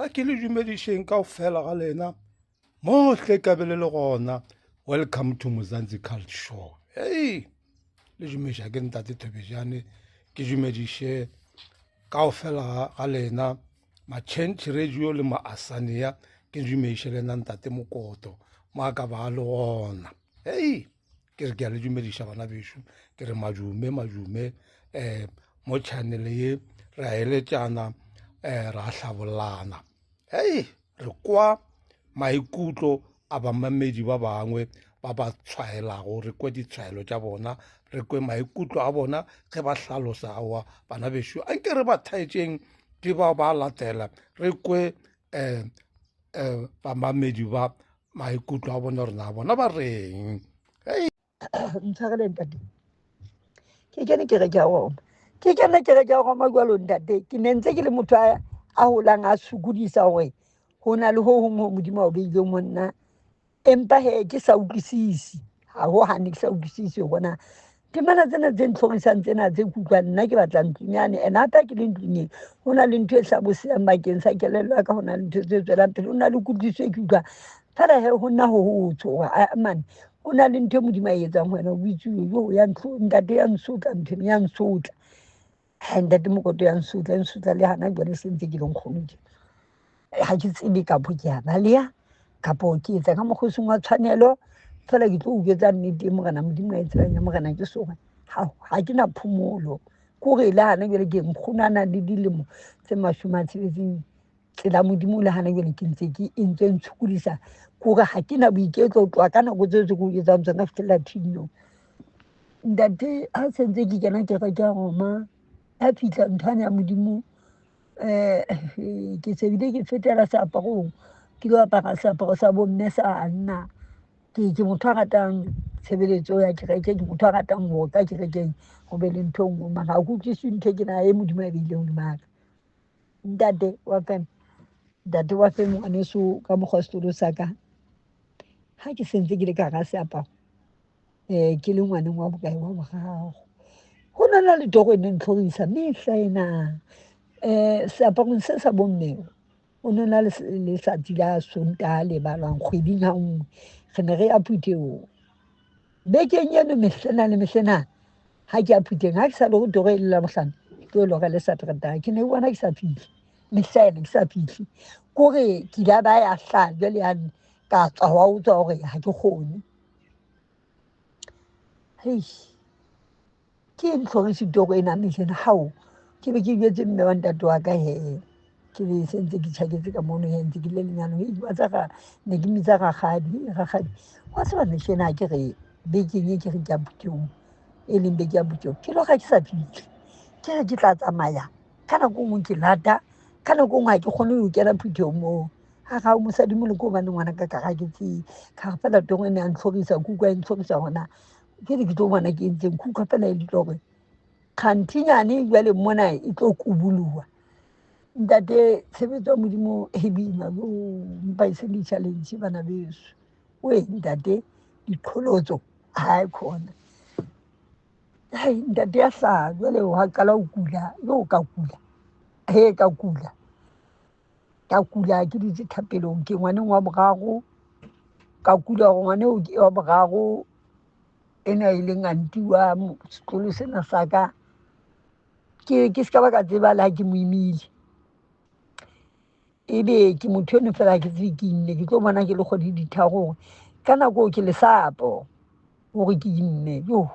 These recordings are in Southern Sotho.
A ke le dumedišeng ka fela ga lena mohle ka be le le gona. Welcome to Mzansi Cult Show. Hey, le dumiša ke ntate Thobejane, ke dumediše ka fela ga lena Machange Radio le Maasania, ke dumediše le nna ntate Mokoto mo a ka ba le gona. Hey, ke re ke a le dumediša bana bešo, ke re madume madume mo channel ye re a eletšana, ra hlabollana. Hey, re kwa maikutlo a bamamedi ba bangwe ba ba tshwaelago, re kwe ditshwaelo tša bona, re kwe maikutlo a bona ge ba hlalosa. Aowa bana bešo, anke re ba thaetšeng ke bao ba latela, re kwe bamamedi ba maikutlo a bona gore na bona ba reng. Ntshwarele ntate, ke kene kereke ya Roma, ke kene kereke ya Roma jwalo ntate. Ke ne ntse ke le motho a holang a sokodisa hore ho na le ho hong ho Modimo a o beileng ho nna, empa he ke sa utlwisisi ha ho hane, ke sa utlwisisi hore na temana tsena tse ntlhorisang tsena tse kutlwang nna ke batla ntlonyane. And hape ha ke le ntlong eo, ho na le ntho e hlabosehang bakeng sa kelello ya ka, ho na le ntho tse tswelang pele, ho na le kutlwisiso e ke utlwang fela he ho nna ho hotsho hore mane ho na le ntho e Modimo a e etsang ho wena. O itse yo ya ntlo ntate ya nsotla, ntho ena ya nsotla. Ha ntate Mokoto ya nsotla, ya nsotla le hana jwale se ntse ke le nkgono tje. Ha ke tsebe kapo ke a baleha kapo ke etsa ka mokgwa o seng wa tshwanelo, fela ke tlo o jwetsa nnete e Morena Modimo a e tsebang ya Morena ke sore. Ha ke na phomolo. Ke hore le hana jwale ke nkgono a nang le dilemo tse 60, tsela Modimo le hana jwale ke ntse ke e ntse ntshokodisa. Ke hore ha ke na boiketlo ho tloha ka nako tseo tse ke o jwetsang tsona fihlela thino. Ntate ha se ntse ke kena kereke ya Roma, ha fihla nthwane ya Modimo, ke se bile ke fetela seaparong, ke lo apara seaparo sa bomme sa nna. Ke motho a ratang tshebeletso ya kereke, ke motho a ratang ho ka kerekeng ho be le ntho e nngwe, mara ha ke utlwisise ntho e ke na e Modimo a beileng hodima ka. Ntate wa fem, ntate wa fem ngwaneso ka mokgwa setulo sa ka. Ha ke sentse ke le ka hara seaparo, ke le ngwaneng wa bokae wa boraro, ho na le toro e neng ntlhorisa mehla ena. Seaparong se sa bomme ho no na le letsatsi la Sontaha le balwang kgweding ha nngwe, re ne re ya phuthehong. Bekeng eno mehlena le mehlena ha ke ya phuthehong, ha ke sa le ho toro e le Labohlano, ke tlo lora le Sateretaha, ke ne ke bona ke sa fihle mehla ena, ke sa fihle. Ke hore ke ile ba ya hlaha jwale yane, ka tswa hwa utlwa hore ha ke kgone. Hei, ke ntlhorise toro ena mehlena. Hao, ke be ke jwetse mme wa ntate wa ka he, ke be se ntse ke tjhaketse ka mono he, ntse ke le lenyalong. Hei, wa tseba ne ke mmitsa rakgadi, rakgadi. Wa tseba mehlena ha ke re bekeng e ke re ke ya phuthehong, e leng beke ya phuthehong, ke lora ke sa fihle. Ke re ke tla tsamaya, ka nako e nngwe ke lata, ka nako e nngwe ha ke kgone ho kena phuthehong moo. Ha re, hao mosadi moloko hobane ngwana ka ka ha ke tsebe. Ka re fela toro e ne ya ntlhorisa, ke utlwa e ntlhorisa hona. Ke re ke tlo bona ke entseng, ke utlwa fela e le hore kganthinyane jwale mona e tlo kubuluwa. Ntate, tshebetso ya Modimo e boima bo, empa e se di-challenge bana beso. Wee ntate, diqholotso ha e khona. Hai ntate ya hlaha jwale wa qala ho kula, yo ka kula. He ka kula. Ka kula ke dutse thapelong, ke ngwaneng wa boraro. Ka kula hore ngwane ke wa boraro ena e leng aunty wa sekolo sena sa ka. Ke se ka ba ka tseba le ha ke mo imile. Ebe ke motho eno fela ha ke tsebe ke imme, ke tlo bona ke le kgwedi di tharo hore ka nako eo ke lesapo hore ke imme. Yoh,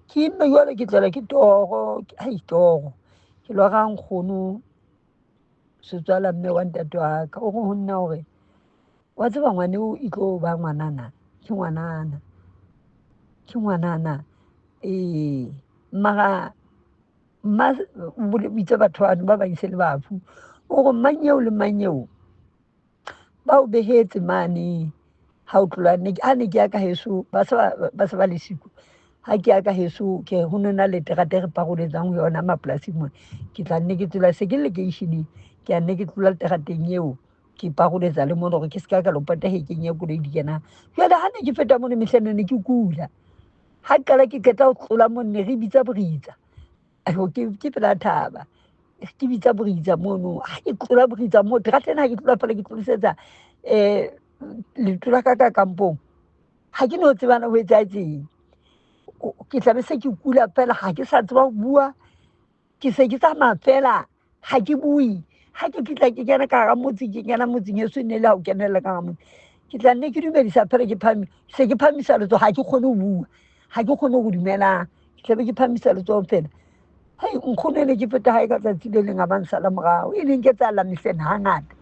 ke imme jwale ke tlelwa ke toro, hai toro. Ke lora nkgono setswala mme wa ntate wa ka, o re ho nna hore wa tseba ngwane o e tlo ba ngwanana, ke ngwanana, ke ngwanana. Ee, mara mma o bitsa batho bano ba bang se le bafu, o re mang eo le mang eo ba o behetse mane ha o tlola. Ne ha ne ke ya ka heso, ba se ba le siko. Ha ke ya ka heso, ke ho nona le terata e re paroletsang ho yona mapolasing mona. Ke tla nne ke tlola se ke le lekeisheneng, ke a nne ke tlola terateng eo, ke paroletsa le mona hore ke se ka ka lo pota hekeng ya koloi di kenang. Jwale ha ne ke feta mono mehleng ne ke kula. Ha qala ke qeta ho tlola mono ne re bitsa boritsa. Ke pela thaba. Ke bitsa boritsa mono. Ha ke tlola boritsa moo, terateng ha ke tlola feela ke tlolisetsa leoto la ka ka kampong. Ha ke no tsebana ho etsahetseng. Ke tla be se ke kula feela, ha ke sa tseba ho bua. Ke se ke tsamaya feela, ha ke bue. Ha ke fihla ke kena ka hara motse, ke kena motseng heso e ne le ha o kenella ka hara motse. Ke tla nne ke dumedisa feela ke phahame, se ke phahamisa letsoho, ha ke kgone ho bua. Ha ke kgone ho dumelang. Ke tla be ke phahamisa letsoho feela. Hei, nkgono ne ke feta hae ka tsatsi le leng a ba nsala morao. E neng ke tsalla mehleng hangata.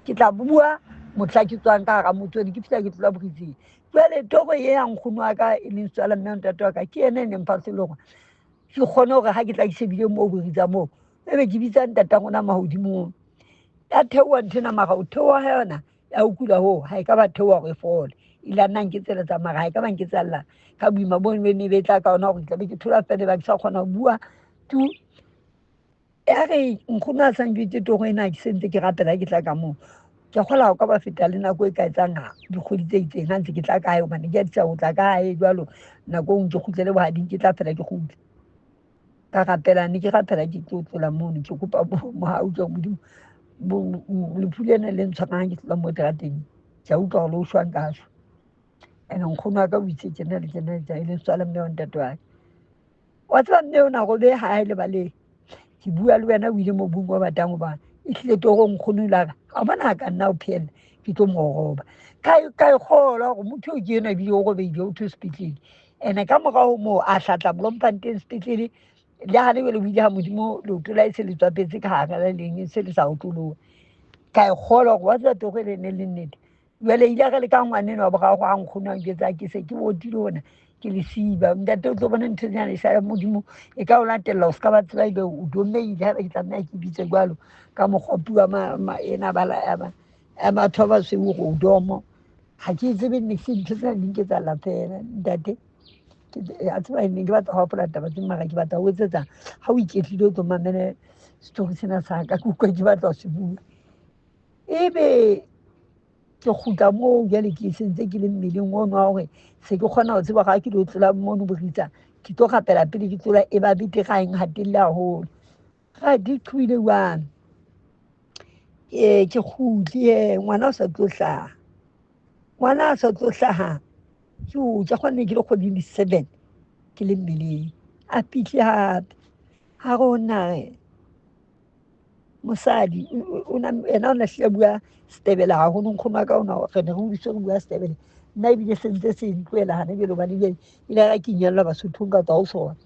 Ke tla bua mohla ke tswang ka hara motse, ke fihla ke tlola boritseng. Jwale toro e ya nkgono wa ka e leng tswala mme ntate wa ka, ke yena e neng fa selo hore ke kgone hore ha ke tla ke shebile moo boritsa moo, ebe ke bitsa ntata rona mahodimong. Ya theoha nthwena mara o theoha ha yona ya ho kula hoo, ha e ka ba theoha hore e fole. Ile a nna nketseletsa mara ha e ka ba nketsalla ka boima bo ne be tla ka ona hore ke tla be ke thola feela ba ke sa kgona ho bua. Tu ya re nkgono a sa njwetse toro ena, ke sentse ke rapela ke tla ka moo. Ke kgola ho ka ba feta le nako e ka etsang dikgwedi tse itseng ha ntse ke tla kae, hobane ke atisa ho tla kae jwalo. Nako e nngwe ke kgutlele bohading, ke tla fela ke kgutle. Ka rapela, ne ke rapela ke tlo tlola mono, ke kopa mohau ke Modimo. Lefu lena le ntshwarang ha ke tlola mo terateng, ke a utlwa hore le o shwa nka shwa. Ene nkgono wa ka o itse tjena le tjena le tjena, e leng setswalle mme wa ntate wa ka. Wa tseba mme ona robe ha e lebale. Ke bua le wena o ile mobung o batang hoba e hlile toro nkgono o ile a re, ha o bona ha ka nna o phehella, ke tlo mo roba. Ka e kgolwa hore motho eo ke enwa ebile o robehile, o thwe sepetlele. Ene ka morao ho moo a hlatla Bloemfontein sepetlele, le hane jwale o ile ha Modimo leoto la hae se le tswapetse ka hara le leng, se le sa otloloha. Ka e kgolwa hore wa tseba toro e ne le nnete. Jwale ile re le ka ngwanenwa wa boraro ha nkgono a njwetsa ke se ke otile hona, ke lesiba. Ntate o tlo bona ntho tsena e sa Modimo e ka o latella, o ska ba tseba ebe o domeile haeba ke tlameha ke bitse jwalo ka mokgwa puo ena ba la, ya ba, ya batho ba basweu hore o domo. Ha ke tsebe ne se ntho tsena di nketsahalla feela, ntate. A tseba ne ke batla ho hopola taba tse mara ke batla ho etsetsa ha o iketlile o tlo mamele story sena sa ka, ke utlwa ke batla ho se bua. Ebe ke kgutla moo jwale ke sentse ke le mmeleng ono wa hore se ke kgona ho tseba hore ha ke lo tlola mono boritsa, ke tlo rapela pele ke tlola e ba betere ha e nhatelle haholo. Ra di qhobile jwang? Ke kgutle, ngwana o sa tlo hlaha. Ngwana a sa tlo hlaha. Jo, ke kgonne ke le kgwedi di 7 ke le mmeleng. A fihle hape. Ha re ho nna re, mosadi, yena o na hlile a bua Setebele haholo, nkgono wa ka ona re ne re utlwiswe re bua Setebele. Nna ebile se ntse se ntlohela hana jwale hobane jwale ile ra ke inyalla Basothong ka tswa ho sona.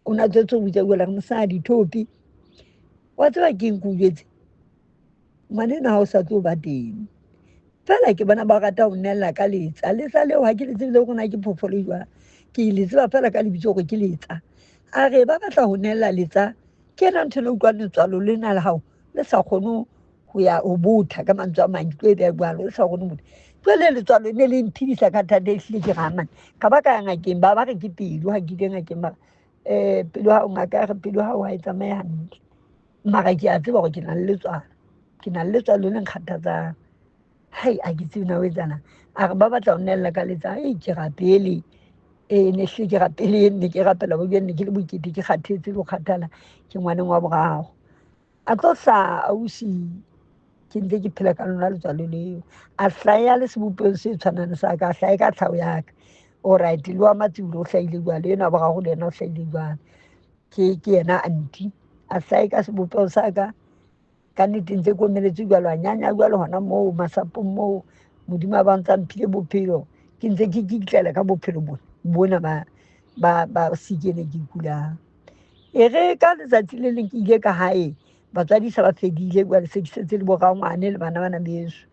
O na tswetse ho botsa bua le re, mosadi, Thopi, wa tseba ke eng ke o jwetse? Ngwanenwa ha o sa tlo ba teng. Feela ke bona ba rata ho nnella ka letsa. Letsa leo ha ke le tsebe le hore na ke phoofolo e jwang. Ke le tseba feela ka lebitso hore ke letsa. A re ba batla ho nnella letsa, ke ena ntho e le utlwang letswalo lena la hao le sa kgone ho ya ho botha ka mantswe a mang, ke tlo e beha jwalo, le sa kgone ho botha. Jwale letswalo ne le mphedisa ka thata, ehlile ke ramane. Ka ba ka ya ngakeng, ba ba re ke pelo, ha ke ile ngakeng ba re, pelo ya hao, ngaka ya re pelo ya hao ha e tsamaye hantle. Mara ke a tseba hore ke na le letswalo. Ke na le letswalo le nkgathatsang. Hai, ha ke tsebe na ho etsahalang. A re ba batla ho nnella ka letsa, hei, ke rapele. Ne hlile ke rapele, ne ke rapela bo ne ke le bokete, ke kgathetse le ho kgathala, ke ngwaneng wa boraro. A tlo hlaha ausi, ke ntse ke phela ka lona letswalo leo. A hlaha le sebopehong se tshwanang le sa ka, a hlahe ka tlhaho ya ka. Alright, le wa matsibolo o hlahile jwalo, enwa wa boraro le yena o hlahile jwalo. Ke yena aunty. A hlahe ka sebopeho sa ka. Ka nnete ntse ke omeletse jwalo, a nyanya jwalo hona moo masapong moo. Modimo a ba ntsa mphile bophelo. Ke ntse ke kitlela ka bophelo bona ba sikene ke kulang. E re ka letsatsi le leng ke ile ka hae, batswadi sa ba fedile jwale se ke setse le bo rangwane le bana bana beso.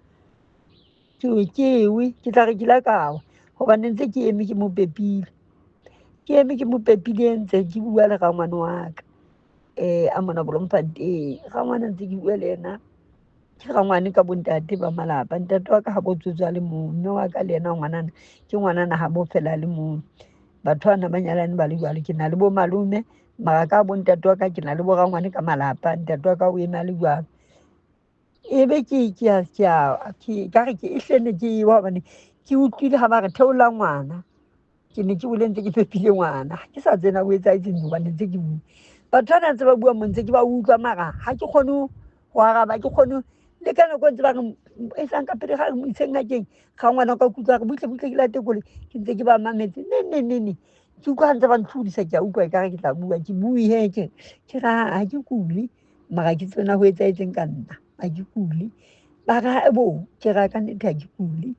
Ke we, ke we, ke tla re ke la ka wa, hobane ntse ke eme ke mo pepile. Ke eme ke mo pepile ntse ke bua le rangwane wa ka. A mona Bloemfontein. Rangwane ntse ke bua le yena. Ke rangwane ka bontate ba malapa. Ntate wa ka ha bo tswetswe a le mong, mme wa ka le yena ngwanana, ke ngwanana ha bo fela a le mong. Batho bana ba nyalane ba le jwalo. Ke na le bo malome, mara ka bontate wa ka ke na le bo rangwane ka malapa. Ntate wa ka o eme a le jwalo. Ebe ke, ke a, ke a, ke, ka re ke e hlenne ke e wa hobane ke utlwile ha ba re theola ngwana. Ke ne ke bole ntse ke pepile ngwana. Ha ke sa tsena ho etsahetseng hobane ntse ke bua. Batho ba ntse ba bua mo ntse ke ba utlwa mara ha ke kgone ho araba, ke kgone le ka nako ntse ba re e tlang ka pele ga re mo iseng ngakeng, ga ngwana ka kutlwa re butle butle ke late koloi, ke ntse ke ba mametse ne ne ne ne. Ke utlwa ha ntse ba ntlhodisa, ke a utlwa ekare ke tla bua, ke bue he, ke ke ra ha ke kule, mara ke tsena ho etsahetseng ka nna, ha ke kule. Ba re bo, ke ra ka nnete ha ke kule.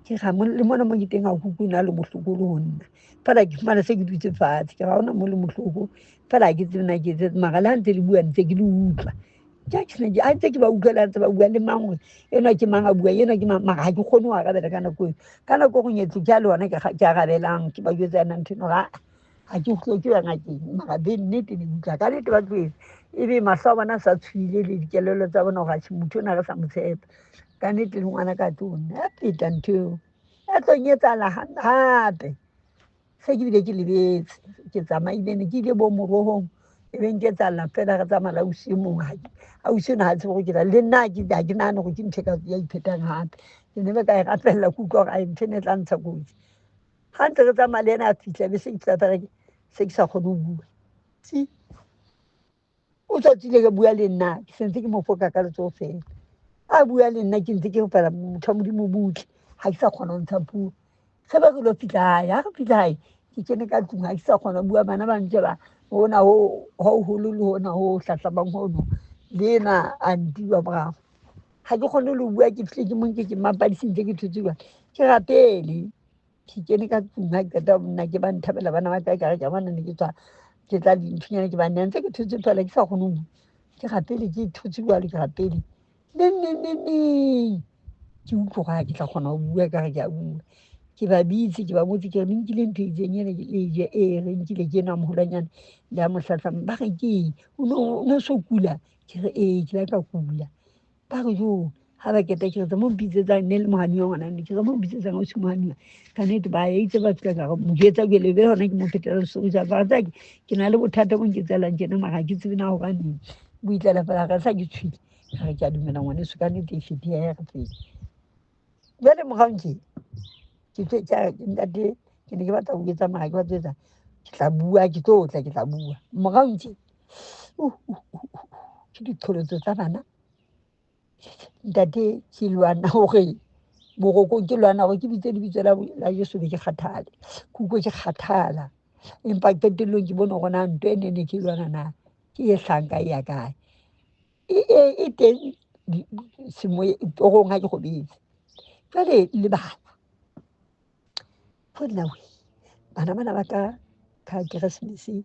Ke ra le mona mo ke teng ha ho utlwe na le bohloko le ho nna. Fela ke fumana se ke dutse fatshe, ke ra hona mo le mohloko, fela ha ke tsebe na ke etse, mara le ha ntse le bua ntse ke le utlwa. Ke ha ntse ke ba utlwa le ha ntse ba bua le mang hore enwa ke mang a bua, enwa ke mang, mara ha ke kgone ho arabela ka nako eo. Ka nako e nngwe ke a le hona ke arabelang, ke ba jwetsa yona ntho eno hore ha ke hloke ho ya ngakeng, mara be nnete ne utlwa. Ka nnete ba tlohetse, ebe mahlo a bona a sa tshohile le dikelello tsa bona hore atjhe motho ona re sa mo tshepa. Ka nnete le ngwana ka tlo nna, ya feta ntho eo. Ya tlo nketsahala hape. Se ke bile ke lebetse, ke tsamaile ne ke ile bo morohong, e be nketsahalla fela re tsamaya le ausi e mong, ausi ena ha tsebe hore ke tla, le nna ha ke nahane hore ke ntho e ka ya iphetang hape. Ke ne be ka e rapella, ke utlwa hore ae ntho ena e tla ntsha kotsi. Ha ntse re tsamaya le yena a fihla, be se ke fihla fela se ke sa kgone ho bua. Si. O tswa tswile ka bua le nna, ke sentse ke mo foka ka letsoho fela. A bua le nna ke ntse ke fela motho wa Modimo butle, ha ke sa kgona ho ntsha puo. Re be re lo fihla hae, ha re fihla hae, ke kene ka tlung, ha ke sa kgona ho bua, bana ba ntse ba hona ho hoholo le hona ho hlahlamang hono, le ena aunty wa boraro. Ha ke kgone le ho bua, ke fihle ke mo nke ke mmapadise ntse ke thotse jwale. Ke rapele, ke kene ka tlung, ha ke qeta nna ke ba nthabela bana ba ka, ka re ke a bona ne ke tswa, ke tla dinthonyana ke ba nea, ntse ke thotse fela ke sa kgone ho bua. Ke rapele, ke thotse jwalo, ke rapele. Neng, neng, neng, neng. Ke utlwe hore ha ke tla kgona ho bua, ka re ke a bua. Ke ba bitse, ke ba botse, ke re le nkile ntho e itseng ena le je, ee re nkile ke enwa moholwanyane le ya mohlahlami. Ba re ke eng? O no so kula? Ke re ee, ke la ka kula. Ba re jo, ha ba keta ke re tsa mo mpitsetsang ne le mohanuwa ngwana ne, ke re mo mpitsetsang ausi mohanuwa. Ka nnete ba ya itse ba fihla ka re mo jwetsa jwale, be hona ke mo phetela story sa ka. Ba re ke na le bothata bo nketsahalang tjena, mara ha ke tsebe na hobaneng. Bo itlela fela, ka sa ke tshwile. Ka re ke a dumela ngwaneso, ka nnete e fetile ya re pele. Jwale morao tje, ke tlo tja ntate, ke ne ke batla ho etsa mara ke batla ho etsa, ke tla bua, ke tlo tla, ke tla bua. Morao tje, ke diqholotso tsa bana. Ntate, ke lwana hore borokong, ke lwana hore ke bitse lebitso la Jesu be ke kgathale. Ke utlwe ke kgathala. Empa qetellong ke bone hore na ntho e ne ne ke lwana na, ke e hlanka e ya kae. E teng torong ha ke robetse. Jwale le bana. Ho nna we, bana bana ba ka ka Keresemese,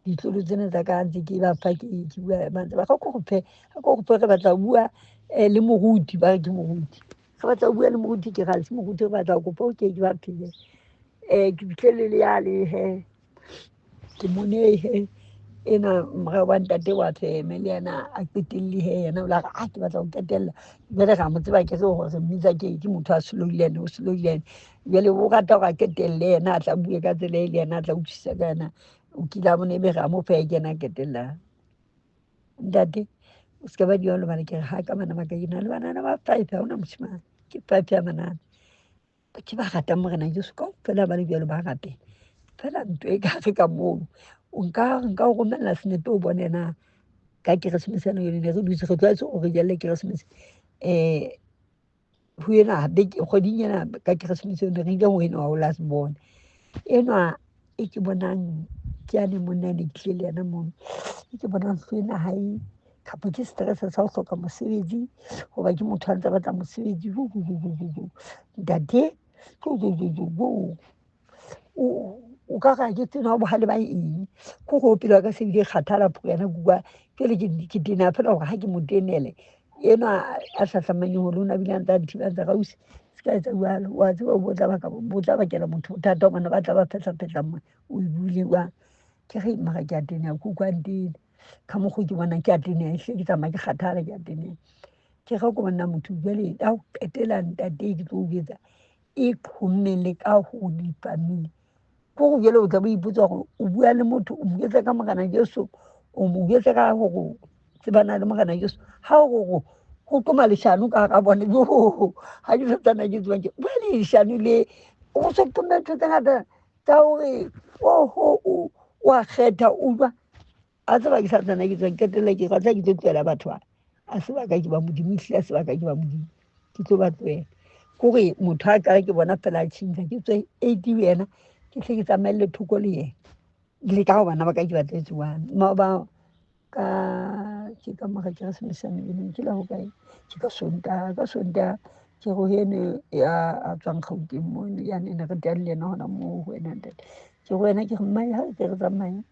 ditlolo tsena tsa ka ntse ke ba fa, ke bua, ba ntse ba re, ko re fe, re batla ho bua le moruti, ba re ke moruti. Re batla ho bua le moruti, ke re ha se moruti, re batla ho kopa, okay, ke ba phele. Ke fihlele le yale he, ke mo nehe, ena mora wa ntate wa Feme, le yena a qetelle he, yena o la re, ke batla ho qetella. Jwale ra mo tseba ke re hore re mmitsa ke motho a slow-ileng, o slow-ileng. Jwale o rata hore a qetelle yena, a tla bue ka tsela e le yena, a tla utlwisisa ka yena. O kile a bone ebe re a mo fa e kena qetella. Ntate, o ska ba di jwalo, hobane ke re ha ka bana ba ka, ke na le banana ba 5, ha hona moshemane, ke 5 ya banana. Ke ba ratang Morena Jesu kaofela ba le jwalo, ba rapela. Fela ntho e ka re ka moo, o nka o romella senepe o bone na ka Keresemese ena ne re dutse, re tlwaetse hore re jelle Keresemese. Ho ena beke, kgweding ena ka Keresemese ne re ile ho enwa ho last born. Enwa e ke bonang ke yane monna ne ke tlile le yena mono. E ke bonang ntho ena ha e, kapa ke stress sa ho hloka mosebetsi, hoba ke motho a ntse a batla mosebetsi. Hu, hu, hu, hu, hu, hu. Ntate, hu, hu, hu, hu, hu. O ka re ha ke tsebe na bohale ba eng. Ke hore pelo ya ka se bile e kgathala phoka yena ke utlwa, jwale ke tena fela hore ha ke mo tenele. Enwa a hlahlamang hore o na bile a ntse a nthiba, a ntse a re, ausi, se ka etsa jwalo. Wa tseba bo tla baka, bo tla bakela motho bothata hobane ba tla ba phetla-phetla mona. O e buile jwang? Ke re mara ke a teneha, ke utlwa ntena. Ka mokgwa o ke bonang ke a teneha, ehlile ke tsamaya ke kgathala, ke a teneha. Ke re ko bona motho jwale ha o qetela ntate ke tlo o jwetsa, e qhomme le ka ho di-family. Ke hore jwale o tla bo ipotsa hore o bua le motho, o mo jwetsa ka Morena Jesu, o mo jwetsa ka hore tsebana le Morena Jesu. Ha o re ho qoma leshano ka hara bone, jo, ha ke sa tsana ke tsebang ke, bua leshano le, o so qome ntho tse ngata tsa hore, oho, o wa kgetha, o jwa. A tseba ke sa tsena ke tswang qetelle ke ratla ke tlo tlohela batho ba. A se ba ka ke ba Modimo, ehlile a se ba ka ke ba Modimo. Ke tlo ba tlohela. Kore motho a kare ke bona fela a tjhentjha, ke tswe eight ho yena, ke hle ke tsamaelle thoko le yena. Le ka ho bana ba ka ke ba tlwaetse jwang. Maoba ka ke ka mora Keresemese yane ke la hokae? Ke ka Sontaha, ka Sontaha ke re ho ene ya a tswang Gauteng mono yane ne re teane le yena hona moo ho wena ntate. Ke re wena ke re mmae ha re ke re tsamaye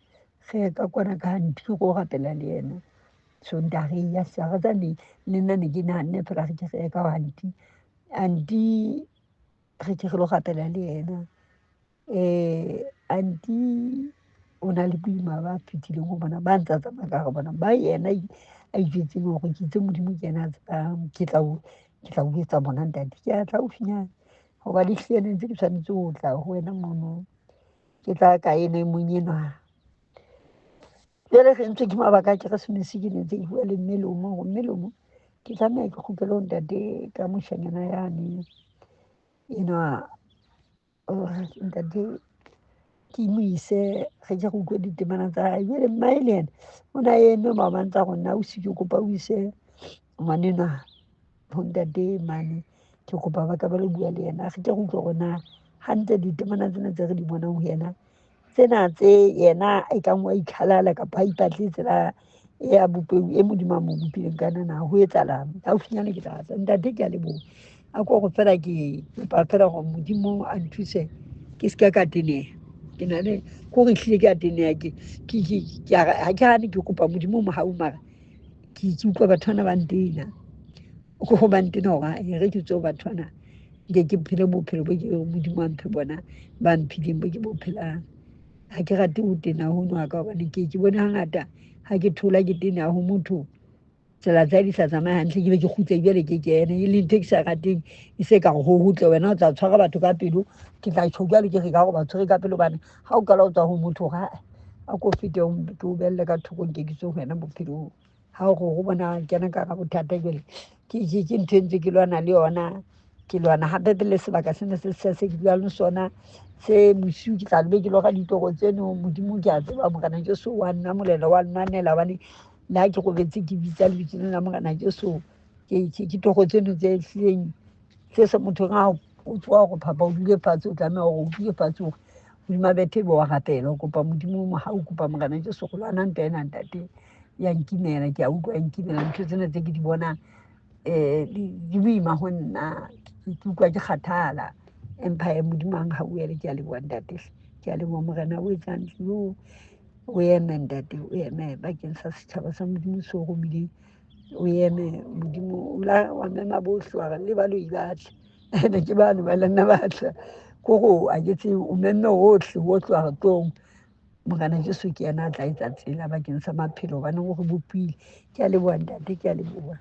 re ye ka kwana ka aunty re o rapela le yena. Sontaha re ya sa re tsane le nna ne ke nahanne fela re ke re ye ka ho aunty. Aunty re ke re lo rapela le yena. Aunty o na le boima ba fetileng ho bona ba ntsa tsamaya ka hara bona ba yena a ijwetseng hore ke itse Modimo ke yena a tsebang ke tla o ke tla o etsa bona ntate. Ke a tla haufinyane hoba le hlile ne ntse ke tshwanetse ho tla ho wena mono. Ke tla ka ena e mong enwa. Jwale re entswe ke mabaka a Keresemese ke ne ntse ke bua le mme Lomo hore mme Lomo ke tlameha ke kgutlele ho ntate ka moshanyana yane enwa ntate ke mo ise re ke re utlwe ditemana tsa hae. Jwale mmae le yena o na eme maobane tsa rona ausi ke kopa o ise ngwanenwa ho ntate mane. Ke kopa ba ka ba lo bua le yena. Re ke re utlwe hore na hantle ditemana tsena tse re di bonang ho yena tsena tse yena e kang wa ikhalala kapa ha ipatle tsela ya bopeu e Modimo a mo bopileng ka yona na ho etsahalang. Haufinyane ke tla tla. Ntate ke a leboha. A ko re fela ke kopa fela hore Modimo a nthuse ke se ka teneha. Ke na le kore ehlile ke a teneha ke ha ke hane ke kopa Modimo mohau mara ke utlwa batho bana ba ntena. Ko ba ntena hore e re ke tswe ho batho bana nke ke phele bophelo bo ke Modimo a mphe bona ba mphileng bo ke bo phelang. Ha ke rate ho tena hono ha ka hobane ke bone hangata ha ke thola ke tena ho motho tsela tsa di sa tsamaye hantle ke be ke kgutle jwale ke kene e le ntho e ke sa rateng e se ka re ho hotle wena o tla tshwara batho ka pelo ke tla tjho jwale ke re ka hore ba tshwere ka pelo hobane ha o qala o tswa ho motho hore a ko fete ke o behelle ka thoko nke ke tswe ho wena bophelong. Ha o re ho bona kena ka hara bothata jwale ke ntho e ntse ke lwana le yona. Ke lwana hape le sebaka sena se se ke dulang le sona se bosiu ke tla be ke lora ditoro tseno Modimo ke a tseba Morena Jesu wa nnamolela wa nnwanela hobane le ha ke robetse ke bitsa lebitso lena la Morena Jesu ke toro tseno tse hlileng tse se motho ha o tsoha hore phapa o dule fatshe o tlameha hore o dule fatshe hore hodima bethe ebe wa rapela o kopa Modimo mohau o kopa Morena Jesu go lwana ntwa ena ntate ya nkimela ke a utlwa ya nkimela ntho tsena tse ke di bonang di boima ho nna ke utlwa ke kgathala empa Modimo a nhauhele ke a leboha ntate ke a leboha Morena o etsa hantle yo o eme ntate o eme bakeng sa setjhaba sa Modimo se o romileng o eme Modimo o la wa mema bohle wa re le baloi ba tle ene ke bano ba le nna ba tla kore a ke tsebe o memme hohle hohle wa re tlong Morena Jesu ke yena a tla etsa tsela bakeng sa maphelo hobane o re bopile. Ke a leboha ntate, ke a leboha.